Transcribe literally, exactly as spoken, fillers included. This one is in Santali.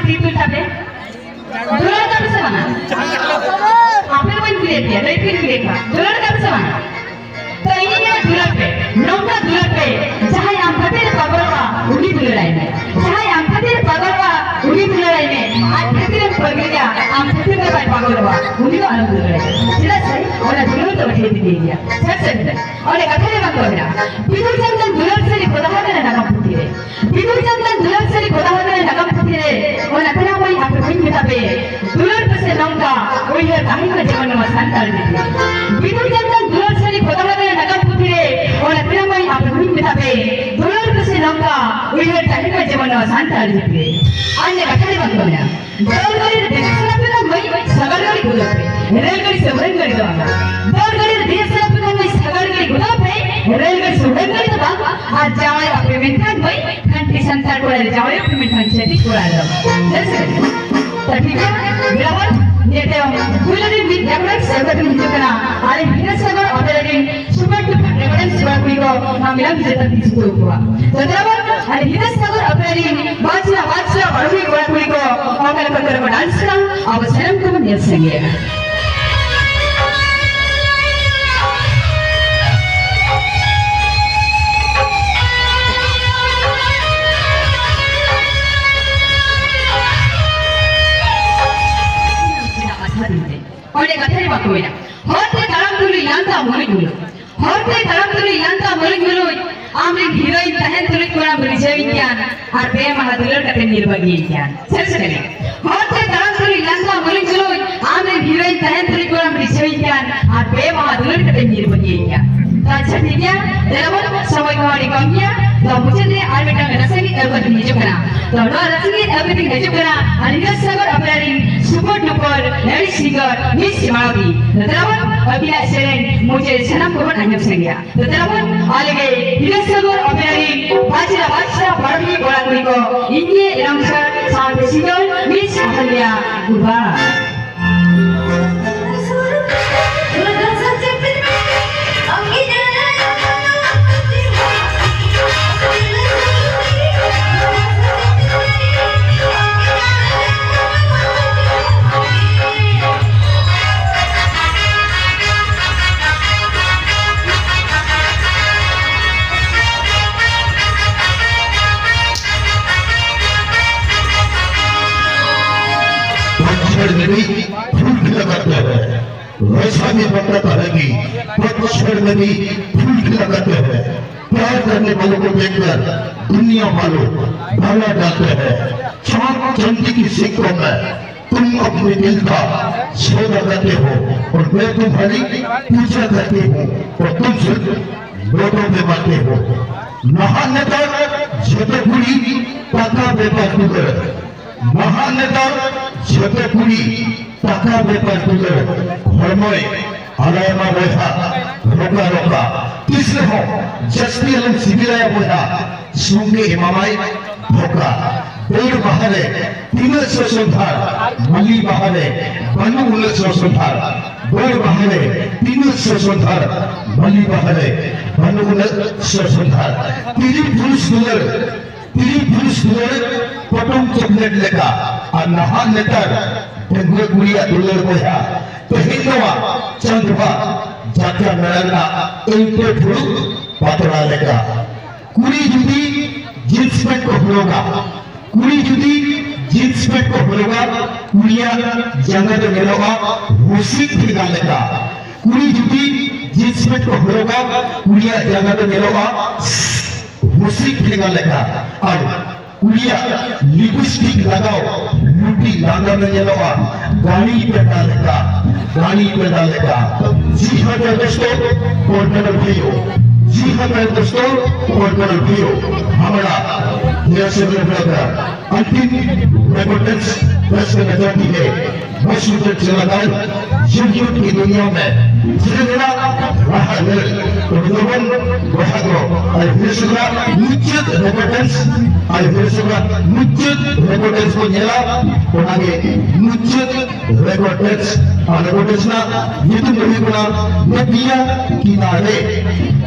ᱛᱤ ᱛᱩᱞ ᱛᱟᱯᱮ᱾ ᱫᱩᱞᱟᱹᱲ ᱠᱟᱜ ᱯᱮ ᱥᱮ ᱵᱟᱝᱟ? ᱟᱯᱮ ᱫᱚ ᱵᱟᱹᱧ ᱠᱩᱞᱤᱭᱮᱫ ᱯᱮᱭᱟ, ᱞᱟᱹᱭ ᱯᱮᱧ ᱠᱩᱞᱤᱭᱮᱫ ᱠᱚᱣᱟ, ᱫᱩᱞᱟᱹᱲ ᱠᱟᱜ ᱯᱮ ᱥᱮ ᱵᱟᱝᱟ? ᱛᱚ ᱤᱧᱤᱧ ᱢᱮᱱᱟ, ᱫᱩᱞᱟᱹᱲ ᱯᱮ, ᱱᱚᱝᱠᱟ ᱫᱩᱞᱟᱹᱲ ᱯᱮ, ᱡᱟᱦᱟᱸᱭ ᱟᱢ ᱠᱷᱟᱹᱛᱤᱨ ᱮ ᱯᱟᱜᱚᱞᱚᱜᱼᱟ, ᱩᱱᱤ ᱫᱩᱞᱟᱹᱲᱟᱭ ᱢᱮ᱾ ᱡᱟᱦᱟᱸᱭ ᱟᱢ ᱠᱷᱟᱹᱛᱤᱨ ᱮ ᱯᱟᱜᱚᱞᱚᱜᱼᱟ, ᱩᱱᱤ ᱫᱩᱞᱟᱹᱲᱟᱭ ᱢᱮ᱾ ᱟᱡ ᱠᱷᱟᱹᱛᱤᱨ ᱮᱢ ᱯᱟᱹᱜᱤᱞᱮᱭᱟ, ᱟᱢ ᱠᱷᱟᱹᱛᱤᱨ ᱫᱚ ᱵᱟᱭ ᱯᱟᱜᱚᱞᱚᱜᱼᱟ, ᱩᱱᱤ ᱫᱚ ᱟᱞᱚᱢ ᱫᱩᱞᱟᱹᱲᱟᱭ ᱢᱮ᱾ ᱪᱮᱫᱟᱜ ᱥᱮ ᱚᱱᱟ ᱫᱩᱞᱟᱹᱲ ᱫᱚ ᱦᱟᱹᱴᱤᱧ ᱤᱫᱤᱭᱮᱭᱟ᱾ ᱥᱮ ᱪᱮᱫ? ᱚᱸᱰᱮ ᱠᱟᱛᱷᱟ ᱨᱮ ᱵᱟᱝ ᱠᱚ ᱢᱮᱱᱟ, ᱵᱤᱫᱩ ᱪᱟᱸᱫᱟᱱ ᱫᱩᱞᱟᱹᱲ ᱥᱟᱹᱨᱤ ᱠᱷᱚᱫᱟ ᱟᱠᱟᱱᱟ ᱱᱟᱜᱟᱢ ᱯᱩᱛᱷᱤ ᱨᱮ᱾ ᱵᱤᱫᱩ ᱪᱟᱸᱫᱟᱱ ᱫᱩᱞᱟᱹᱲ ᱥᱟᱹᱨᱤ ᱠᱷᱚᱫᱟ ᱟᱠᱟᱱᱟ ᱱᱟᱜᱟᱢ ᱯᱩᱛᱷᱤ ᱨᱮ᱾ ᱚᱱᱟ ᱛᱮ ᱢᱟᱹᱭ ᱟᱯᱮ ᱦᱚᱸᱧ ᱢᱮᱛᱟ ᱯᱮ, ᱫᱩᱞᱟᱹᱲ ᱯᱮᱥᱮ ᱱᱚᱝᱠᱟ, ᱩᱭᱦᱟᱹᱨ ᱛᱟᱦᱮᱱ ᱢᱟ ᱡᱮᱢᱚᱱ ᱱᱚᱣᱟ ᱥᱟᱱᱛᱟᱲ ᱡᱟᱹᱛᱤ᱾ ᱵᱤᱫᱩ ᱪᱟᱸᱫᱟᱱ ᱫᱩᱞᱟᱹᱲ ᱥᱟᱹᱨᱤ ᱠᱷᱚᱫᱟ ᱟᱠᱟᱱᱟ ᱱᱟᱜᱟᱢ ᱯᱩᱛᱷᱤ ᱨᱮ᱾ ᱚᱱᱟ ᱛᱮ ᱢᱟᱹᱭ ᱟᱯᱮ ᱦᱚᱸᱧ ᱢᱮᱛᱟ ᱯᱮ, ᱫᱩᱞᱟᱹᱲ ᱯᱮᱥᱮ ᱱᱚᱝᱠᱟ, ᱩᱭᱦᱟᱹᱨ ᱛᱟᱦᱮᱱ ᱢᱟ ᱡᱮᱢᱚᱱ ᱱᱚᱣᱟ ᱥᱟᱱᱛᱟᱲ ᱡᱟᱹᱛᱤ ᱨᱮ᱾ ᱟᱨ ᱱᱮ ᱠᱟᱛᱷᱟ ᱨᱮ ᱵᱟᱝ ᱠᱚ ᱢᱮᱱᱟ, ᱫᱚᱞ ᱜᱟᱹᱰᱤ ᱨᱮ ᱫᱮᱡᱚᱜ ᱥᱟᱱᱟ ᱯᱮ ᱠᱷᱟᱱ ᱢᱟᱹᱭ, ᱥᱟᱜᱟᱲ ᱜᱟᱹᱰᱤ ᱜᱚᱫᱚᱜ ᱯᱮ᱾ ᱨᱮᱞ ᱜᱟᱹᱰᱤ ᱥᱮ ᱩᱰᱟᱹᱱ ᱜᱟᱹᱰᱤ ᱫᱚ ᱵᱟᱝ᱾ ᱫᱚᱞ ᱜᱟᱹᱰᱤ ᱨᱮ ᱫᱮᱡᱚᱜ ᱥᱟᱱᱟ ᱯᱮ ᱠᱷᱟᱱ ᱢᱟᱹᱭ, ᱥᱟᱜᱟᱲ ᱜᱟᱹᱰᱤ ᱜᱚᱫᱚᱜ ᱯᱮ᱾ ᱨᱮᱞ ᱜᱟᱹᱰᱤ ᱥᱮ ᱩᱰᱟᱹᱱ ᱜᱟᱹᱰᱤ ᱫᱚ ᱵᱟᱝ᱾ ᱟᱨ ᱡᱟᱶᱟᱭᱚᱜ ᱯᱮ ᱢᱮᱱᱠᱷᱟᱱ ᱢᱟᱹᱭ, ᱠᱷᱟᱹᱱᱴᱤ ᱥᱟᱱᱛᱟᱲ ᱠᱚᱲᱟ ᱨᱮ ᱡᱟᱶᱟᱭᱚᱜ ᱯᱮ ᱢᱮᱱᱠᱷᱟᱱ ᱪᱷᱟᱹᱛᱤᱠ ᱠᱚᱲᱟ ᱨᱮ ᱫᱚ ᱵᱟᱝ᱾ ᱵᱮᱥ ᱜᱮ? ᱛᱚ ᱴᱷᱤᱠ ᱜᱮᱭᱟ, ᱵᱮᱲᱟ ᱦᱚᱲ, ᱱᱤᱭᱟᱹ ᱛᱟᱭᱚᱢ ᱯᱩᱭᱞᱩ ᱨᱤᱱ ᱢᱤᱫ reference ᱮᱢ ᱠᱟᱛᱮ ᱦᱤᱡᱩᱜ ᱠᱟᱱᱟ᱾ ᱟᱞᱮ ᱦᱤᱨᱟᱹ ᱥᱟᱜᱚᱨ ᱚᱯᱮᱨᱟ ᱨᱤᱱ super duper reference ᱠᱚᱲᱟ ᱠᱩᱲᱤ ᱠᱚ ᱱᱚᱣᱟ ᱢᱮᱞᱟ ᱵᱤᱡᱮᱛᱟ ᱛᱤᱧ ᱪᱷᱩᱴᱟᱹᱣ ᱠᱚᱣᱟ᱾ ᱛᱚ ᱫᱮᱞᱟ ᱵᱚᱱ, ᱟᱞᱮ ᱦᱤᱨᱟᱹ ᱥᱟᱜᱚᱨ ᱚᱯᱮᱨᱟ ᱨᱤᱱ ᱵᱟᱪᱷᱱᱟ ᱵᱟᱪᱷᱱᱟ ᱵᱟᱹᱦᱩ ᱠᱚᱲᱟ ᱠᱩᱲᱤ ᱠᱚ ᱚᱠᱟ ᱞᱮᱠᱟ ᱠᱚ dance ᱠᱟᱱᱟ, ᱟᱵᱚ ᱥᱟᱱᱟᱢ ᱠᱚᱵᱚᱱ ᱧᱮᱞ ᱥᱟᱸᱜᱮᱭᱟ᱾ ᱚᱸᱰᱮ ᱠᱟᱛᱷᱟ ᱨᱮ ᱵᱟᱠᱚ ᱢᱮᱱᱟ, ᱦᱚᱨ ᱛᱮ ᱛᱟᱲᱟᱢ ᱛᱩᱞᱩᱡ ᱞᱟᱸᱫᱟ ᱢᱩᱞᱩᱡ ᱢᱩᱞᱩᱡ᱾ ᱦᱚᱨ ᱛᱮ ᱛᱟᱲᱟᱢ ᱛᱩᱞᱩᱡ ᱞᱟᱸᱫᱟ ᱢᱩᱞᱩᱡ ᱢᱩᱞᱩᱡ᱾ ᱟᱢ ᱨᱮᱱ ᱦᱤᱨᱳᱭᱤᱱ ᱛᱟᱦᱮᱱ ᱛᱩᱞᱩᱡ ᱠᱚᱲᱟᱢ ᱨᱤᱡᱷᱟᱹᱣᱤᱧ ᱠᱟᱱ, ᱟᱨ ᱯᱮ ᱢᱟᱦᱟ ᱫᱩᱞᱟᱹᱲ ᱠᱟᱛᱮᱢ ᱧᱤᱨ ᱵᱟᱹᱜᱤᱭᱟᱹᱧ ᱠᱟᱱ᱾ ᱥᱟᱹᱨᱤ ᱥᱮ ᱠᱷᱟᱹᱞᱤ? ᱦᱚᱨ ᱛᱮ ᱛᱟᱲᱟᱢ ᱛᱩᱞᱩᱡ ᱞᱟᱸᱫᱟ ᱢᱩᱞᱩᱡ ᱢᱩᱞᱩᱡ᱾ ᱟᱢ ᱨᱮᱱ ᱦᱤᱨᱳᱭᱤᱱ ᱛᱟᱦᱮᱱ ᱛᱩᱞᱩᱡ ᱠᱚᱲᱟᱢ ᱨᱤᱡᱷᱟᱹᱣᱤᱧ ᱠᱟᱱ, ᱟᱨ ᱯᱮ ᱢᱟᱦᱟ ᱫᱩᱞᱟᱹᱲ ᱠᱟᱛᱮᱢ ᱧᱤᱨ ᱵᱟᱹᱜᱤᱭᱟᱹᱧ ᱠᱟᱱ᱾ ᱛᱚ ᱟᱪᱪᱷᱟ ᱴᱷᱤᱠ ᱜᱮᱭᱟ, ᱫᱮᱞᱟ ᱵᱚᱱ, ᱥᱚᱢᱚᱭ ᱠᱚᱦᱚᱸ ᱟᱹᱰᱤ ᱠᱚᱢ ᱜᱮᱭᱟ᱾ ᱛᱚ ᱢᱩᱪᱟᱹᱫ ᱨᱮ ᱟᱨ ᱢᱤᱫᱴᱟᱝ ᱨᱟᱹᱥᱠᱟᱹ ᱜᱮ ᱟᱹᱜᱩ ᱠᱟᱛᱮ ᱦᱤᱡᱩᱜ ᱠᱟᱱᱟ᱾ ᱛᱚ ᱱᱚᱣᱟ ᱨᱟᱹᱥᱠᱟᱹ ᱜᱮ ᱟᱹᱜᱩ ᱠᱟᱛᱮ ᱦᱤᱡᱩᱜ ᱠᱟᱱᱟ ᱟᱨ ᱦᱤᱨᱟᱹ ᱥᱟᱜᱚᱨ ᱚᱯᱮᱨᱟ ᱨᱤᱱ super duper lady singer Miss ᱢᱟᱞᱚᱛᱤ᱾ ᱛᱚ ᱫᱮᱞᱟ ᱵᱚᱱ, ᱟᱹᱠᱤᱱᱟᱜ ᱥᱮᱨᱮᱧ ᱢᱩᱪᱟᱹᱫ ᱥᱟᱱᱟᱢ ᱠᱚᱵᱚᱱ ᱟᱸᱡᱚᱢ ᱥᱟᱸᱜᱮᱭᱟ᱾ ᱛᱚ ᱫᱮᱞᱟ ᱵᱚᱱ, ᱟᱞᱮ ᱜᱮ ᱦᱤᱨᱟᱹ ᱥᱟᱜᱚᱨ ᱚᱯᱮᱨᱟ ᱨᱤᱱ ᱵᱟᱪᱷᱱᱟ ᱵᱟᱪᱷᱱᱟ ᱯᱟᱨᱚᱢᱤᱭᱟᱹ ᱠᱚᱲᱟ ᱠᱩᱲᱤ ᱠᱚ, ᱤᱧ ᱜᱮ announcer ᱥᱟᱶᱛᱮ singer Miss ᱟᱦᱟᱞᱭᱟ ᱩᱨᱵᱟ᱾ में भी फूल खिला करते हैं, वैसा भी वक्त आता है कि पतझड़ में भी फूल खिला करते हैं। प्यार करने वालों को देखकर दुनिया वालों भला डालते हैं। चांद चंदी की सिक्कों में तुम अपने दिल का सौदा करते हो और मैं तुम्हारी पूजा करती हूँ और तुम सिर्फ लोटों पे मरते हो। महान नेता झोंपड़े कुड़ी पक्का बेकार तू कर। महान नेता ᱡᱚᱛᱚ ᱠᱩᱲᱤ ᱴᱟᱠᱟ ᱵᱮᱯᱟᱨ ᱛᱩᱞᱟᱹᱣ ᱦᱚᱲᱢᱚᱭ ᱟᱞᱟᱭᱢᱟ ᱵᱚᱭᱦᱟ ᱨᱚᱠᱟ ᱨᱚᱠᱟ ᱛᱤᱥ ᱨᱮᱦᱚᱸ ᱡᱟᱹᱥᱛᱤ ᱟᱞᱚᱢ ᱥᱤᱵᱤᱞᱟᱭᱟ ᱵᱚᱭᱦᱟ ᱥᱚᱝᱜᱮ ᱮᱢᱟᱢᱟᱭ ᱫᱷᱳᱠᱟ᱾ ᱵᱟᱹᱲ ᱵᱟᱦᱟᱨᱮ ᱛᱤᱱᱟᱹᱜ ᱥᱚ ᱥᱚᱸᱫᱷᱟᱲ ᱢᱟᱹᱞᱤ ᱵᱟᱦᱟᱨᱮ ᱵᱟᱹᱱᱩᱜ ᱩᱱᱟᱹᱜ ᱥᱚ ᱥᱚᱸᱫᱷᱟᱲ᱾ ᱵᱟᱹᱲ ᱵᱟᱦᱟᱨᱮ ᱛᱤᱱᱟᱹᱜ ᱥᱚ ᱥᱚᱸᱫᱷᱟᱲ ᱢᱟᱹᱞᱤ ᱵᱟᱦᱟᱨᱮ ᱵᱟᱹᱱᱩᱜ ᱩᱱᱟᱹᱜ ᱥᱚ ᱥᱚᱸᱫᱷᱟᱲ᱾ ᱛᱤᱨᱤ ᱯᱩᱨᱩᱥ ᱫᱩᱞᱟᱹᱲ ᱛᱤᱨᱤ ᱯᱩᱨᱩᱥ ᱫᱩᱞᱟᱹᱲ ᱯᱚᱴᱚᱢ ᱪᱚᱠᱞᱮᱴ ᱞᱮᱠᱟ᱾ ᱟᱨ ᱱᱟᱦᱟᱜ ᱱᱮᱛᱟᱨ ᱰᱟᱺᱜᱩᱣᱟᱹ ᱠᱩᱲᱤᱭᱟᱜ ᱫᱩᱞᱟᱹᱲ ᱵᱚᱭᱦᱟ ᱛᱮᱦᱮᱧ ᱱᱚᱣᱟ ᱪᱟᱸᱫᱣᱟ ᱡᱟᱛᱨᱟ ᱢᱮᱞᱟ ᱨᱮᱱᱟᱜ ᱮᱱᱛᱮ ᱯᱷᱩᱲᱩᱜ ᱯᱟᱛᱲᱟ ᱞᱮᱠᱟ᱾ ᱠᱩᱲᱤ ᱡᱩᱫᱤ ᱡᱤᱱᱥ ᱯᱮᱱᱴ ᱠᱚ ᱦᱚᱨᱚᱜᱟ, ᱠᱩᱲᱤ ᱡᱩᱫᱤ ᱡᱤᱱᱥ ᱯᱮᱱᱴ ᱠᱚ ᱦᱚᱨᱚᱜᱟ, ᱠᱩᱲᱤᱭᱟᱜ ᱡᱟᱸᱜᱟ ᱫᱚ ᱧᱮᱞᱚᱜᱼᱟ ᱦᱩᱥᱤᱫ ᱴᱷᱮᱸᱜᱟ ᱞᱮᱠᱟ᱾ ᱠᱩᱲᱤ ᱡᱩᱫᱤ ᱡᱤᱱᱥ ᱯᱮᱱᱴ ᱠᱚ ᱦᱚᱨᱚᱜᱟ, ᱠᱩᱲᱤᱭᱟᱜ ᱡᱟᱸᱜᱟ ᱫᱚ ᱧᱮᱞᱚᱜᱼᱟ ᱦᱩᱥᱤᱫ ᱴᱷᱮᱸᱜᱟ ᱞᱮᱠᱟ᱾ ᱟᱨ ᱠᱩᱲᱤᱭᱟᱜ ᱞᱤᱯᱥᱴᱤᱠ ᱞᱟᱜᱟᱣ ᱞᱩᱴᱤ ᱞᱟᱸᱫᱟ ᱫᱚ ᱧᱮᱞᱚᱜᱼᱟ ᱜᱟᱹᱲᱤ ᱯᱮᱸᱰᱟ ᱞᱮᱠᱟ, ᱜᱟᱹᱲᱤ ᱯᱮᱸᱰᱟ ᱞᱮᱠᱟ᱾ जी हाँ प्यारे दोस्तों, और मेरे भाइयों, जी हाँ प्यारे दोस्तों, और मेरे भाइयों, हमारा यह सभी का अंतिम रिपोर्टेंस पेश करना चाहती है। बस मुझे चला था YouTube की दुनिया में जितना रहा है, तो लोगों बहुत रो। और फिर सुना मुझे रिपोर्टेंस, और फिर सुना मुझे रिपोर्टेंस को झेला, उन्होंने मुझे ᱨᱮᱠᱚᱨᱰ ᱴᱮᱠᱥ ᱟᱨ ᱨᱮᱠᱚᱨᱰ ᱴᱮᱠᱥ ᱨᱮᱱᱟᱜ ᱧᱩᱛᱩᱢ ᱫᱚ ᱦᱩᱭᱩᱜ ᱠᱟᱱᱟ ᱱᱚᱫᱤᱭᱟ ᱠᱤᱱᱟᱨᱮ᱾